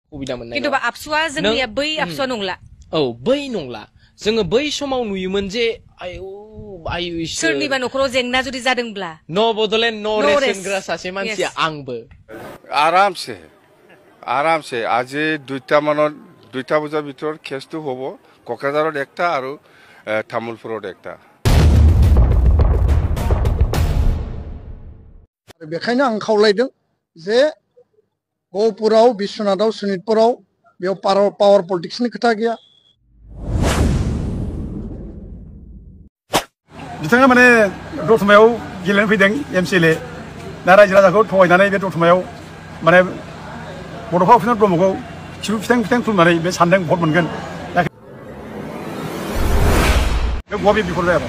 सुबिदा मोननाय किन्तु आबसुआ जोंनिया बै आबसुआ नंला औ बै नंला जोङो बै समाव नुयोमोन जे आयु सोरनिबा न'खराव जेंना जुदि जादोंब्ला न' बडलेण्ड न' रेस होनग्रा सासे मानसिया आंबो आरामसे আজি 2টা বজাৰ ভিতৰত কেছটো হ'ব কক্ৰাঝাৰত একটা আৰু তামুলপুৰত একটা बेखायनो आं खावलायदों जे गहपुराव बिश्वनाथाव सनितपुराव बेयाव पावार पलिटिक्सनि खोथा गैया बिथाङा माने दतमायाव गेलेनो फैदों एमसिएलए दा रायजो राजाखौ थगायनानै बे दतमायाव माने बड'फा उपेन्द्र ब्रह्मखौ खिबु फिथां खुलुमनानै बे सानदों भट मोनगोन बे बबे बिखल जायाबा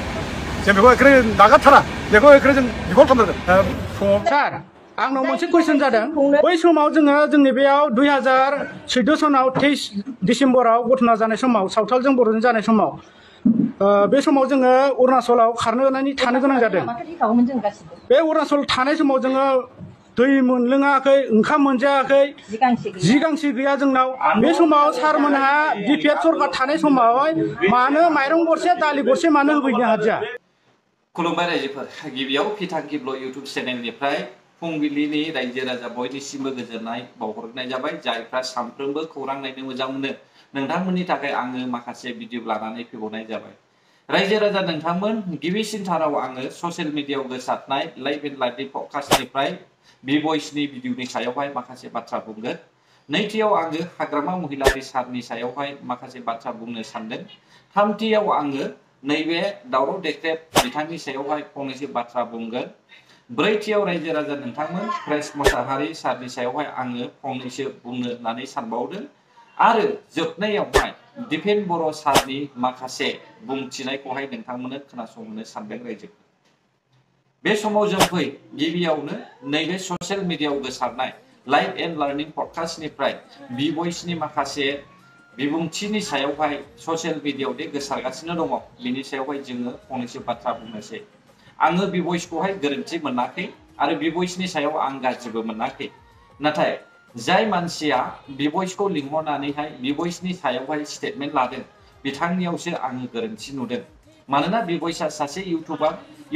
जों बेखौ एखेबारे नागारथारा बेखौ एखेबारे जों बिखल खालामनांगोन सार आंनाव मोनसे कुइसन जादों बै समाव जोङो जोंनि बेयाव 2014 सनाव 23 डिसेम्बराव घटना जानाय समाव सावथालजों बर'जों जानाय समाव बे समाव जोङो अरुणाचलाव खारनो गोनांनि थानो गोनां जादों बे अरुणाचल थानाय समाव जोङो दै मोनलोङाखै ओंखाम मोनजायाखै जि गांसे गैया जोंनाव बे समाव सारमोनहा बिपिएफ सरकार थानाय समावहाय मानो माइरं गरसे दालि गरसे मानो होफैनो हादिया खुलुमबाय रायजोफोर गिबियाव फिथां किब्ल इउट्युब चेनेलनिफ्राय फुंबिलिनि रायजो राजा बयनिसिमबो गोजोननाय बावहरनाय जाबाय जायफ्रा सानफ्रोमबो खौरां नायनो मोजां मोनो नोंथांमोननि थाखाय आङो माखासे भिडिअ लानानै फैबावनाय जाबाय रायजो राजा नोंथांमोन गिबिसिनथाराव आङो ससियेल मिडियायाव गोसारनाय लाइभ एन्ड लाइभनि पडकास्टनिफ्राय बि भइसनि भिडिअनि सायावहाय माखासे बाथ्रा बुंगोन नैथियाव आङो हाग्रामा महिलारि सारनि सायावहाय माखासे बाथ्रा बुंनो सानदों थामथियाव आङो नैबे दावराव देख्रेब बिथांनि सायावहाय फंनैसो बाथ्रा बुंगोन ब्रैथियाव रायजो राजा नोंथांमोन प्रेस मोसाहारि सारनि सायावहाय आङो फंनैसो बुंनो होननानै सानबावदों आरो जोबनायावहाय दिपेन बर' सारनि माखासे बुंथिनायखौहाय नोंथांमोननो खोनासंनो सानदों रायजोफोर बे समाव जों फै गिबियावनो नैबे ससियेल मिडियायाव गोसारनाय लाइभ एन्ड लार्निं पडकास्टनिफ्राय बि भइसनि माखासे बिबुंथिनि सायावहाय ससियेल मिडियायाव दे गोसारगासिनो दङ बिनि सायावहाय जोङो फंनैसो बाथ्रा बुंनोसै आङो बि भइसखौहाय गोरोन्थि मोनाखै आरो बि भइसनि सायाव आं गाज्रिबो मोनाखै नाथाय जाय मानसिया बि भइसखौ लिंहरनानैहाय बि भइसनि सायावहाय स्टेटमेन्ट लादों बिथांनियावसो आङो गोरोन्थि नुदों मानोना बि भइसआ सासे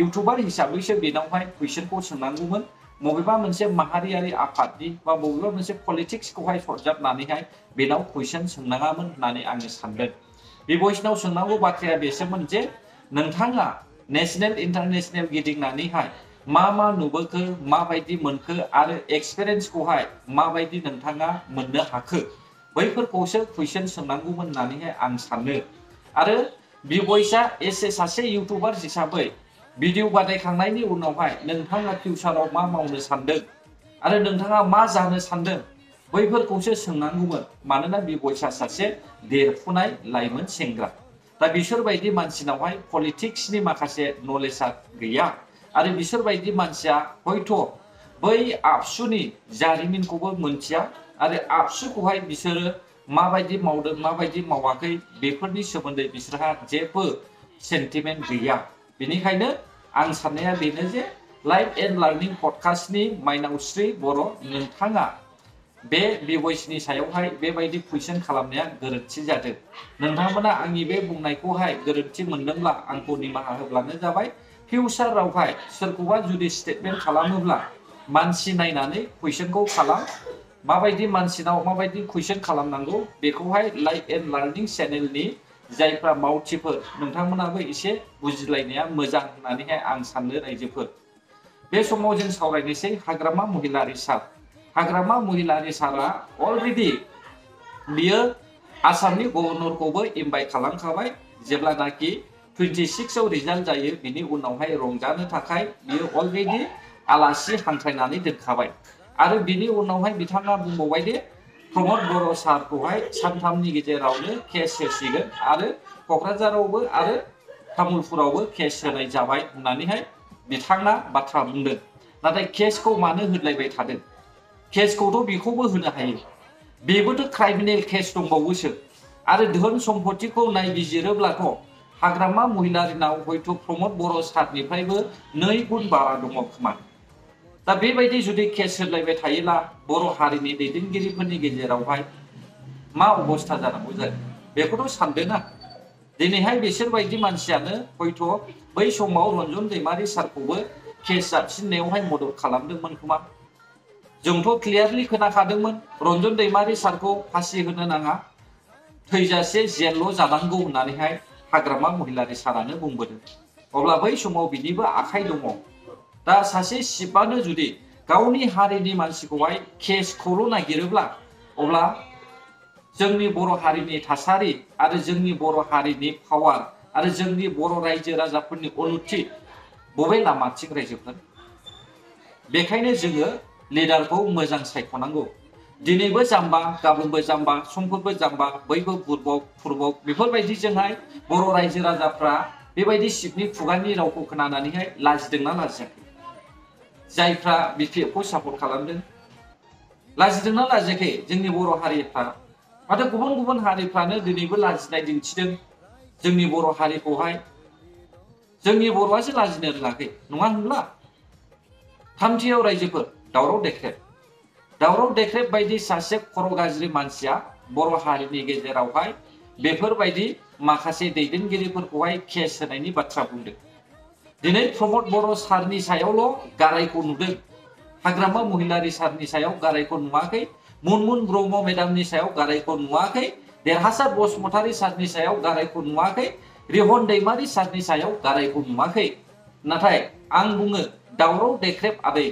इउटुबार हिसाबैसो बेनावहाय कुइसनखौ सोंनांगौमोन बबेबा मोनसे माहारियारि आफादनि बा बबेबा मोनसे पलिटिक्सखौहाय सरजाबनानैहाय बेनाव कुइसन सोंनाङामोन होननानै आङो सानदों बि भइसनाव सोंनांगौ बाथ्राया बेसोमोन जे नोंथाङा नेशनेल इन्टारनेशनेल गिदिंनानैहाय मा नुबोखो माबायदि मोनखो आरो एक्सपिरियेन्सखौहाय माबायदि नोंथाङा मोननो हाखो बैफोरखौसो कुइसन सोंनांगौमोन होननानैहाय आं सानो आरो बि भइसआ सासे इउटुबार हिसाबै भिडिअ बानायखांनायनि उनावहाय नोंथाङा फिउचाराव मा मावनो सानदों आरो नोंथाङा मा जानो सानदों बैफोरखौसो सोंनांगौमोन मानोना बि भइसआ सासे देरफुनाय लाइमोन सेंग्रा दा बिसोरबायदि मानसिनावहाय पलिटिक्सनि माखासे नलेजआ गैया आरो बिसोरबायदि मानसिया हयथ' बै आबसुनि जारिमिनखौबो मोनथिया आरो आबसुखौहाय बिसोरो माबायदि मावदों माबायदि मावाखै बेफोरनि सोमोन्दै बिसोरहा जेबो सेन्टिमेन्ट गैया बेनिखायनो आं साननाया बेनो जे लाइभ एन्ड लार्निं पडकास्टनि माइनावस्रि बर' नोंथाङा बे बि भइसनि सायावहाय बेबायदि कुइसन खालामनाया गोरोन्थि जादों नोंथांमोना आंनि बे बुंनायखौहाय गोरोन्थि मोनदोंब्ला आंखौ निमाहा होब्लानो जाबाय फिउचारावहाय सोरखौबा जुदि स्टेटमेन्ट खालामोब्ला मानसि नायनानै कुइसनखौ खालाम माबायदि मानसिनाव माबायदि कुइसन खालामनांगौ बेखौहाय लाइभ एन्ड लार्निं चेनेलनि जायफ्रा मावथिफोर नोंथांमोनाबो एसे बुजिलायनाया मोजां होननानैहाय आं सानो रायजोफोर बे समाव जों सावरायनोसै हाग्रामा महिलारि सार हाग्रामा महिलारि सारा अलरेडि बियो आसामनि गभर्नरखौबो इनभाइट खालामखाबाय जेब्लानाखि 26आव रिजाल्ट जायो बिनि उनावहाय रंजानो थाखाय बियो अलरेडि आलासि हांख्रायनानै दोनखाबाय आरो बिनि उनावहाय बिथाङा बुंबावबाय दे प्रमद बर' सारखौहाय सानथामनि गेजेरावनो केस होसिगोन आरो क'क्राझारावबो आरो तामुलपुरावबो केस होनाय जाबाय होननानैहाय बिथाङा बाथ्रा बुंदों नाथाय केसखौ मानो होलायबाय थादों केसखौथ' बेखौबो होनो हायो बेबोथ' क्राइमिनेल केस दंबावोसो आरो धोन सम्पतिखौ नायबिजिरोब्लाथ' हाग्रामा महिलारिनाव हयथ' प्रमद बर' सारनिफ्रायबो 2 गुन बारा दङ खोमा दा बेबायदि जुदि केस होलायबाय थायोब्ला बर' हारिनि दैदेनगिरिफोरनि गेजेरावहाय मा अबस्था जानांगौ जायो बेखौथ' सानदो ना दिनैहाय बिसोरबायदि मानसियानो हयथ' बै समाव रन्जन दैमारि सारखौबो केस जाबसिननायावहाय मदद खालामदोंमोन खोमा जोंथ' क्लियारलि खोनाखादोंमोन रन्जन दैमारि सारखौ फासि होनो नाङा थैजासे जेलल' जानांगौ होननानैहाय हाग्रामा महिलारि सारानो बुंबोदों अब्ला बै समाव बिनिबो आखाइ दङ दा सासे सिफआनो जुदि गावनि हारिनि मानसिखौहाय केसखौल' नागिरोब्ला अब्ला जोंनि बर' हारिनि थासारि आरो जोंनि बर' हारिनि पावार आरो जोंनि बर' रायजो राजाफोरनि उन्नति बबे लामाथिं रायजोफोर बेखायनो जोङो लिडारखौ मोजां सायख'नांगौ दिनैबो जाम्बा गाबोनबो जाम्बा समफोरबो जाम्बा बैबो बुरबक फुरबक बेफोरबायदिजोंहाय बर' रायजो राजाफ्रा बेबायदि सिफनि खुगानि रावखौ खोनानानैहाय लाजिदोंना लाजियाखै जायफ्रा बिपिएफखौ सापर्ट खालामदों लाजिदोंना लाजियाखै जोंनि बर' हारिफ्रा माथो गुबुन गुबुन हारिफ्रानो दिनैबो लाजिनाय दिन्थिदों जोंनि बर' हारिखौहाय जोंनि बर'आसो लाजिनो रोङाखै नङा होनब्ला थामथियाव रायजोफोर दावराव देख्रेब बायदि सासे खर' गाज्रि मानसिया बर' हारिनि गेजेरावहाय बेफोरबायदि माखासे दैदेनगिरिफोरखौहाय केस होनायनि बाथ्रा बुंदों दिनै प्रमद बर' सारनि सायावल' गारायखौ नुदों हाग्रामा महिलारि सारनि सायाव गारायखौ नुवाखै मुनमुन ब्रह्म मेडामनि सायाव गारायखौ नुवाखै देरहासार बसुमतारी सारनि सायाव गारायखौ नुवाखै रिहन दैमारि सारनि सायाव गारायखौ नुवाखै नाथाय आं बुङो दावराव देख्रेब आदै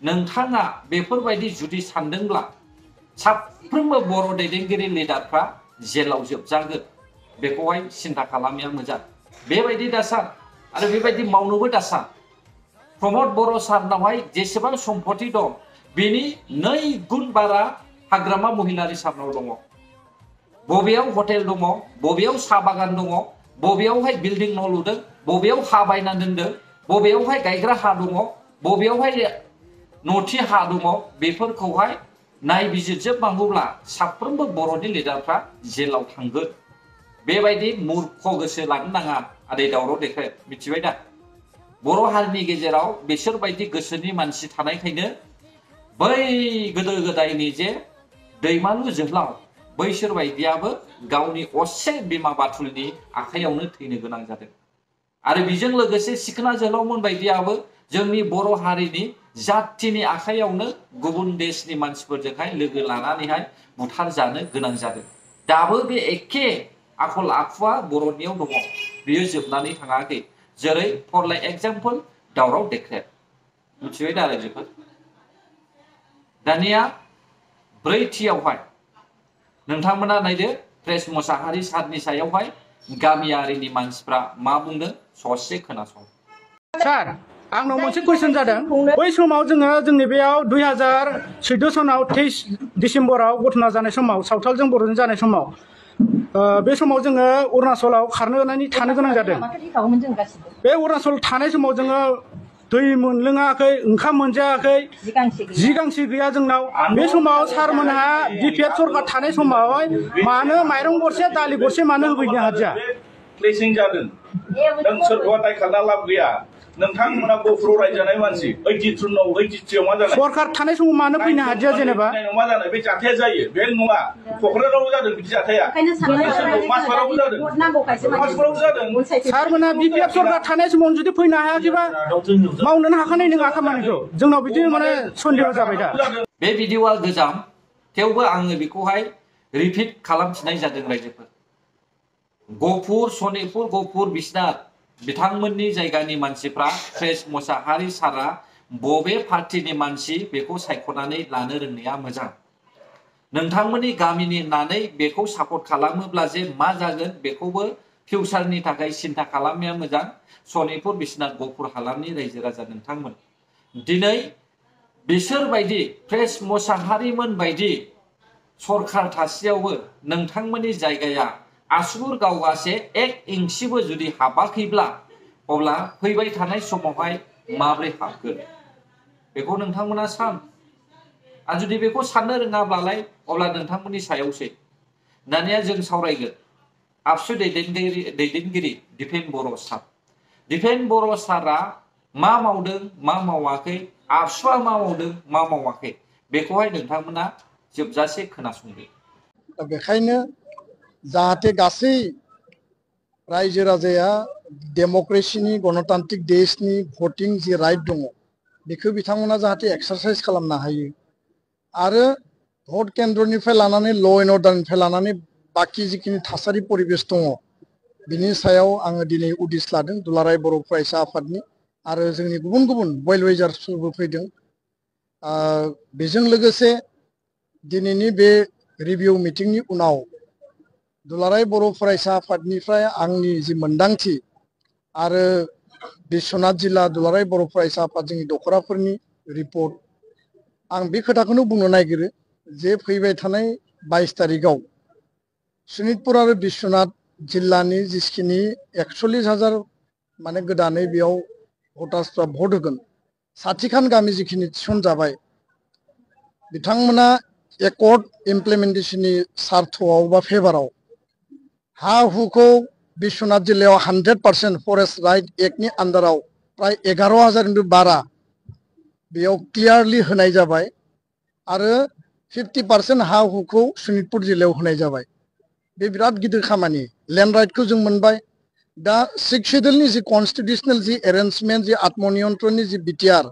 नोंथाङा बेफोरबायदि जुदि सानदोंब्ला साफ्रोमबो बर' दैदेनगिरि लिडारफ्रा जेलाव जोबजागोन बेखौहाय सिन्था खालामनाया मोजां बेबायदि दासान आरो बेबायदि मावनोबो दासान प्रमद बर' सारनावहाय जेसेबां सम्पति दं बेनि 2 गुन बारा हाग्रामा महिलारि सारनाव दङ बबेयाव हटेल दङ बबेयाव साहा बागान दङ बबेयावहाय बिल्डिं न' लुदों बबेयाव हा बायना दोनदों बबेयावहाय गायग्रा हा दङ बबेयावहाय न'थि हा दङ बेफोरखौहाय नायबिजिरजोबनांगौब्ला साफ्रोमबो बर'नि लिडारफ्रा जेलाव थांगोन बेबायदि मूर्ख गोसो लानो नाङा आदै दावराव देख्रेब मिथिबाय दा बर' हारिनि गेजेराव बिसोरबायदि गोसोनि मानसि थानायखायनो बै गोदो गोदायनि जे दैमालु जोहोलाव बैसोर बायदियाबो गावनि असे बिमा बाथुलनि आखाइयावनो थैनो गोनां जादों आरो बेजों लोगोसे सिखोना जोहोलावमोन बायदियाबो जोंनि बर' हारिनि जाथिनि आखाइयावनो गुबुन देशनि मानसिफोरजोंहाय लोगो लानानैहाय बुथार जानो गोनां जादों दाबो बे एखे आखल आखुआ बर'नियाव दङ बियो जोबनानै थाङाखै जेरै फर लाइक एग्जाम्पल दावराव देख्रेब मिथिबाय दा रायजोफोर दानिया ब्रैथियावहाय नोंथांमोना नायदो प्रेस मोसाहारि सारनि सायावहाय गामियारिनि मानसिफ्रा मा बुंदों ससे खोनासं सार आंनाव मोनसे कुइसन जादों बै समाव जोङो जोंनि बेयाव 2014 सनाव 23 डिसेम्बराव घटना जानाय समाव सावथालजों बर'जों जानाय समाव बे समाव जोङो अरुणाचलाव थानो गोनां जादों बे अरुणाचल थानाय समाव जोङो दै मोनलोङाखै ओंखाम मोनजायाखै जि गांसे गैया जोंनाव बे समाव सारमोनहा बिपिएफ सरकार थानाय समावहाय मानो माइरं गरसे दालि गरसे मानो होफैनो हादिया प्लेसिं जादों नों सोरखौबा दाय खालामना लाब गैया नोंथांमोना गफुराव रायजानाय मानसि 83 मा जानाय सरकार थानाय समाव मानो फैनो हादिया जेनेबा मा जानाय बे जाथाया जायो बे नङा क'क्राझारावबो जादों बिदि जाथाया मासबारावबो जादों सारमोनहा बिपिएफ सरकार थानाय समाव जुदि फैनो हायाखैबा मावनोनो हाखानाय नङा खामानिखौ जोंनाव बिदि माने सन्देह जाबाय दा बे भिडिअआ गोजाम थेवबो आङो बेखौहाय रिपिट खालामफिननाय जादों रायजोफोर गफुर सनितपुर गफुर बिसनाथ बिथांमोननि जायगानि मानसिफ्रा प्रेस मोसाहारि सारा बबे पार्टिनि मानसि बेखौ सायख'नानै लानो रोंनाया मोजां नोंथांमोननि गामिनि होननानै बेखौ सापर्ट खालामोब्ला जे मा जागोन बेखौबो फिउचारनि थाखाय सिन्था खालामनाया मोजां सनितपुर बिसनाथ गफुर हालामनि रायजो राजा नोंथांमोन दिनै बिसोरबायदि प्रेस मोसाहारिमोन बायदि सरकार थासेयावबो नोंथांमोननि जायगाया आसुगुर गावगासे 1 इंसिबो जुदि हाबाखैब्ला अब्ला फैबाय थानाय समावहाय माब्रै हाबगोन बेखौ नोंथांमोना सान आरो जुदि बेखौ साननो रोङाब्लालाय अब्ला नोंथांमोननि सायावसै दानिया जों सावरायगोन आबसु दैदेनगिरि दिपेन बर' सारा मा मावदों मा मावाखै आबसुआ मा मावदों मा मावाखै बेखौहाय नोंथांमोना जोबजासे खोनासंदो दा बेखायनो जाहाथे गासै रायजो राजाया डेम'क्रेसिनि गणतान्त्रिक देशनि भटिं जि राइट दङ बेखौ बिथांमोना जाहाथे एक्सारसाइज खालामनो हायो आरो भट केन्द्रनिफ्राय लानानै ल' एन्ड अर्डारनिफ्राय लानानै बाखि जिखिनि थासारि परिबेस दङ बिनि सायाव आङो दिनै उदिस लादों दुलाराय बर' फरायसा आफादनि आरो जोंनि गुबुन गुबुन वेलविजार्सफोरबो फैदों बेजों लोगोसे दिनैनि बे रिभिउ मिटिंनि उनाव दुलाराय बर' फरायसा आफादनिफ्राय आंनि जि मोनदांथि आरो बिश्वनाथ जिल्ला दुलाराय बर' फरायसा आफाद जोंनि दखराफोरनि रिपर्ट आं बे खोथाखौनो बुंनो नागिरो जे फैबाय थानाय 22 तारिखआव सनितपुर आरो बिश्वनाथ जिल्लानि जिखिनि 41,000 माने गोदानै बेयाव भटार्सफ्रा भट होगोन साथिखान गामि जिखिनि थिसनजाबाय बिथांमोना एकर्ड इमप्लिमेन्टेशननि सार्थआव बा फेभाराव हा हुखौ बिश्वनाथ जिल्लायाव 100% फरेस्ट राइट एक्टनि आन्दाराव प्राय 11,000 बारा बेयाव क्लियारलि होनाय जाबाय आरो 50% हा हुखौ सनितपुर जिल्लायाव होनाय जाबाय बे बिराद गिदिर खामानि लेन्ड राइटखौ जों मोनबाय दा 6 शेड्यूलनि जि कन्स्टिट्यूशनल जि एरेन्जमेन्ट जि आत्मनियन्त्रणनि जि बिटिआर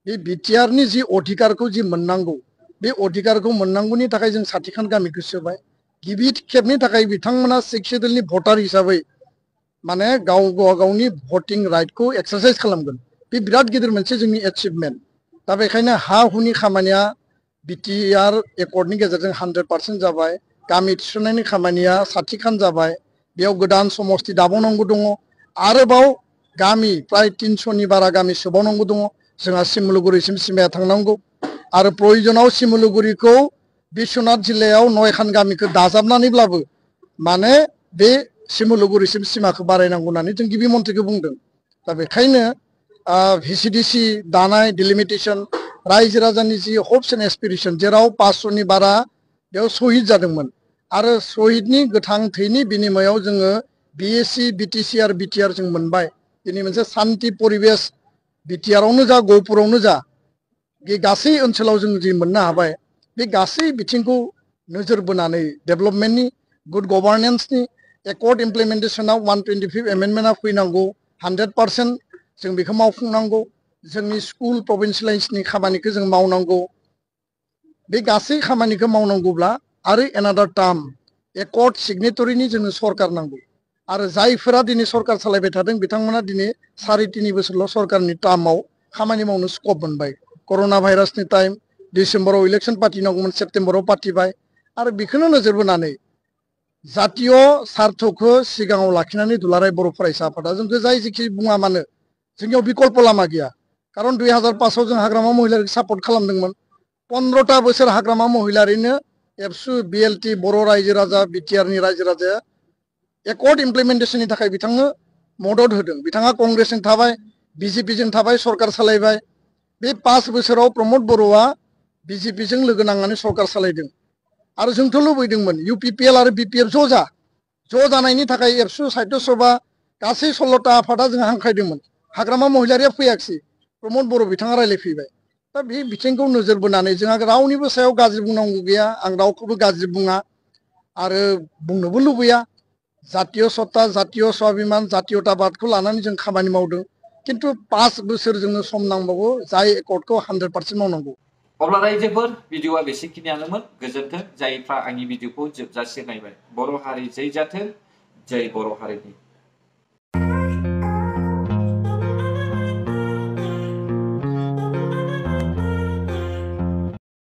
बे बिटिआरनि जि अधिकारखौ जि मोननांगौ बे अधिकारखौ मोननांगौनि थाखाय जों साथिखान गामिखौ सोबाय गिबि खेबनि थाखाय बिथांमोना 6 शेड्यूलनि भटार हिसाबै माने गावनि भटिं राइटखौ एक्सारसाइज खालामगोन बे बिराद गिदिर मोनसे जोंनि एचिभमेन्ट दा बेखायनो हा हुनि खामानिया बिटिआर एकर्डनि गेजेरजों 100% जाबाय गामि थिसननायनि खामानिया साथिखान जाबाय बेयाव गोदान समस्ति दाबावनांगौ दङ आरोबाव गामि प्राय 300नि बारा गामि सोबावनांगौ दङ जोंहा सिमलुगुरिसिम सिमाया थांनांगौ आरो प्रयोजनाव सिमलुगुरिखौ बिश्वनाथ जिल्लायाव 9खान गामिखौ दाजाबनानैब्लाबो माने बे सिमलुगुरिसिम सिमाखौ बारायनांगौ होननानै जों गिबि मन्थ्रिखौ बुंदों दा बेखायनो भिसिडिसि दानाय डिलिमिटेसन रायजो राजानि जि हप्स एन्ड एसपिरेसन जेराव 500नि बारा बेयाव शहीद जादोंमोन आरो शहीदनि गोथां थैनि बिनिमयाव जोङो बिएससि बिटिसि आरो बिटिआर जों मोनबाय दिनै मोनसे शान्ति परिबेस बिटिआरावनो जा गहपुरावनो जा बे गासै ओनसोलाव जों जि मोननो हाबाय बे गासै बिथिंखौ नोजोर बोनानै डेभेलपमेन्टनि गुड गभार्नेन्सनि एकर्ड इमप्लिमेन्टेसनाव 125 एमेन्डमेन्टआ फैनांगौ 100% जों बेखौ मावफुंनांगौ जोंनि स्कुल प्रभिन्सियेलाइजनि खामानिखौ जों मावनांगौ बे गासै खामानिखौ मावनांगौब्ला आरो एनादार टार्म एकर्ड सिगनेटरिनि जोंनो सरकार नांगौ आरो जायफोरा दिनै सरकार सालायबाय थादों बिथांमोना दिनै 3.5 बोसोरल' सरकारनि टार्माव खामानि मावनो स्कप मोनबाय कर'ना भाइरासनि टाइम डिसेम्बराव इलेक्सन पार्टिनांगौमोन सेप्तेम्बराव पार्टिबाय आरो बेखौनो नोजोर बोनानै जातीय सार्थखौ सिगाङाव लाखिनानै दुलाराय बर' फरायसा आफादा जोंखौ जाय जेखि बुङा मानो जोंनियाव बिकल्प लामा गैया खारन 2005आव जों हाग्रामा महिलारिखौ सापर्ट खालामदोंमोन 15टा बोसोर हाग्रामा महिलारिनो एबसु बिएलटि बर' रायजो राजा बिटिआरनि रायजो राजाया एकर्ड इमप्लिमेन्टेशननि थाखाय बिथांनो मदद होदों बिथाङा कंग्रेसजों थाबाय बिजेपिजों थाबाय सरकार सालायबाय बे 5 बोसोराव प्रमद बर'आ बिजेपिजों लोगो नांनानै सरकार सालायदों आरो जोंथ' लुबैदोंमोन इउपिपिएल आरो बिपिएफ ज' जानायनि थाखाय एबसु साहित्य सभा गासै 16टा आफादा जों हांख्रायदोंमोन हाग्रामा महिलारिया फैयाखिसै प्रमद बर' बिथाङा रायलायफैबाय दा बे बिथिंखौ नोजोर बोनानै जोंहा रावनिबो सायाव गाज्रि बुंनांगौ गैया आं रावखौबो गाज्रि बुङा आरो बुंनोबो लुबैया जातीय सत्ता जातीय स्वाभिमान जातीयताबादखौ लानानै जों खामानि मावदों किन्तु 5 बोसोर जोंनो सम नांबावगौ जाय एकर्डखौ 100% मावनांगौ अब्ला रायजोफोर भिडिअआ बेसेखिनियानोमोन गोजोन्थों जायफ्रा आंनि भिडिअखौ जोबजासे नायबाय बर' हारि जै जाथों जै बर' हारिनि